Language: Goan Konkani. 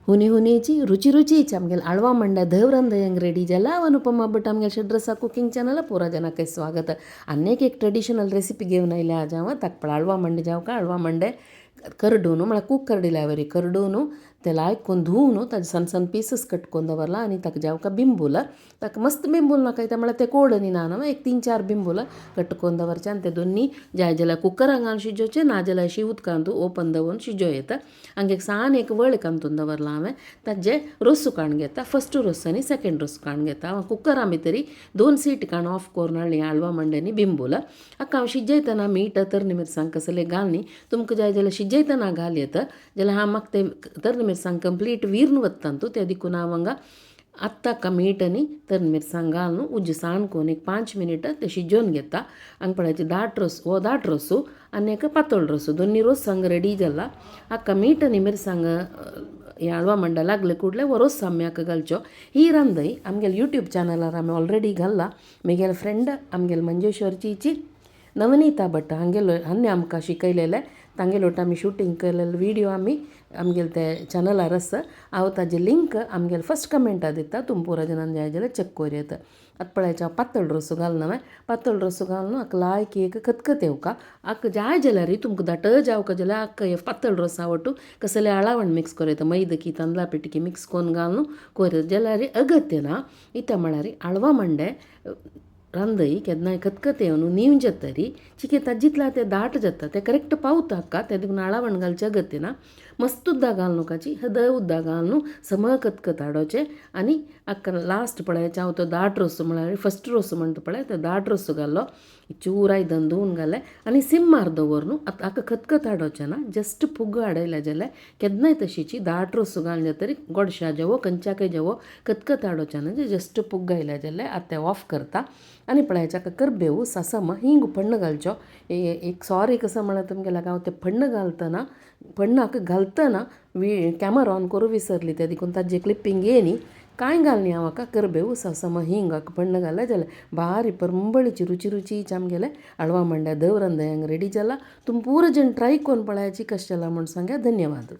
हुनी हुनीची रुचि रुचिची आमगेले आळवा मंडा धवरंद ಹೆಂಗೆ ರೆಡಿ जाला ಅನುಪಮ ಭಟ್ आमगेले षड्रसा कुकिंग चॅनल पुरा जनाक स्वागत. अनेक एक ट्रेडिशनल रेसिपी घेवन आयल्या आज हांव. ताका आळवा मंडे जावं का आळवा मंडे करडून म्हळ्यार कूक करडिल्यावरी करडून ते लायक धुवन ताजे सಣ್ಣ ಸಣ್ಣ पीसस कट करून दवरला आनी ताका जावका बिंबूल ताका मस्त बिंबूल नाका येता म्हळ्यार ते कोड न्ही ना एक तीन चार बिंबूल कट करून दवरचे आनी ते दोन्ही जाय जाल्यार कुकरान घालून शिजोवचे ना जाल्यार अशी उदकांत ओपन दवरून शिजो येता. हांगा एक सान एक वळ कांतून दवरला हांवें. ताजे रोस काडून घेता, फस्ट रोस आनी सेकेंड रोस काडून घेता. हांव कुकरा भितरी दोन सीट काडून ऑफ करून हाडली आळवा मंड्यांनी बिंबूल. हाका हांव शिजयतना मीठ तरणी मिरसांग कसले घालनी. तुमकां जाय जाल्यार शिजयतना घाल येता जाल्यार हांव म्हाका ते तरणी मिरसांग कंप्लीट विर्न वता न्हू ते देखून हांव हांगा आत्तां मीठ आनी तरणी मिरसांग घालून उज्ज सान करून एक 5 मिनटां ते शिजोवन घेता. हांगा पळयाचे दाट रोस, हो दाट रोसू आनी एक पातळ रोसू, दोन्ही रोस हांगा रेडी जाला. हाका मीठ आनी मिरसांग हे आळवा मंडा लागले कुडले हो रोस आमी हाका घालचो. ही रांदय आमगेले यूट्यूब चॅनलार आमी ऑलरेडी घाल्ला. म्हगेले फ्रेंड आमगेले मंजेश्वरची नवनीता भट हांगेलो हांणी आमकां शिकयलेलें. तांगेलोट आमी शूटिंग केलेले व्हिडियो आमी आमगेले ते चॅनलार आसा. हांव ताजे लिंक आमगेले फस्ट कमेंटा दिता, तुमी पुरा जाणांनी जाय जाल्यार चॅक करूं येता. आतां पळयाचे हांव पातळ रोस घालना. हांवें पातळ रोस घालून हाका लायक एक खतखत येवका. हाका जाय जाल्यार तुमकां दाट जावका जाल्यार हाका पातळ रोसा वटू कसलें आळावण मिक्स करूं येता, मैदा की तांदळा पिठी मिक्स करून घालून करूं जाल्यार अगत्य ना. इत्या म्हळ्यार आळवा मंडे रांदय केन्नाय खतखत येवन नीव जातरी चिके ताजितल्या ते दाट जाता ते करेक्ट पावता हाका, ते देखून आळावण घालचें अगत्य ना. मस्त उदक घालून काची हद उदक घालून सम खतखत हाडोवचें. आनी हाका लास्ट पळयाचें हांव तो दाट रोस म्हळ्यार फस्ट रोस म्हणटा पळय तो दाट रोस घालो, चूर आयदन धुवन घालें आनी सिम्मार दवर न्हू. आतां हाका खतखत हाडोवचें ना, जस्ट फुग हाडयलें जाल्यार केन्नाय तशीची दाट रोस घालून जातरी गोडशा जेवो खंयच्याकय जेवो खतखत हाडोवचें ना, जस्ट फुग आयलें जाल्यार आतां तें ऑफ करता. आनी पळयाचें हाका करबेव सासम हिंग फण्ण घालचो. एक सॉरी कसो म्हळ्यार तुमगेल्या हांव तें फण्ण घालतना फण्ण हाका घालतना कॅमरा ऑन करूं विसरली तें देखून ताजें क्लिपींग येयनी कांय घालनी. हांव हाका करबेव सासम हिंग हाका फण्ण घालें जाल्यार बारी परंबळीची रुची रुचीची आमगेलें आळवा मंड्या दवरन हांगा रेडी जाला. तुमी पुरो जण ट्राय करून पळयाची कशें जाला म्हूण सांगा. धन्यवाद.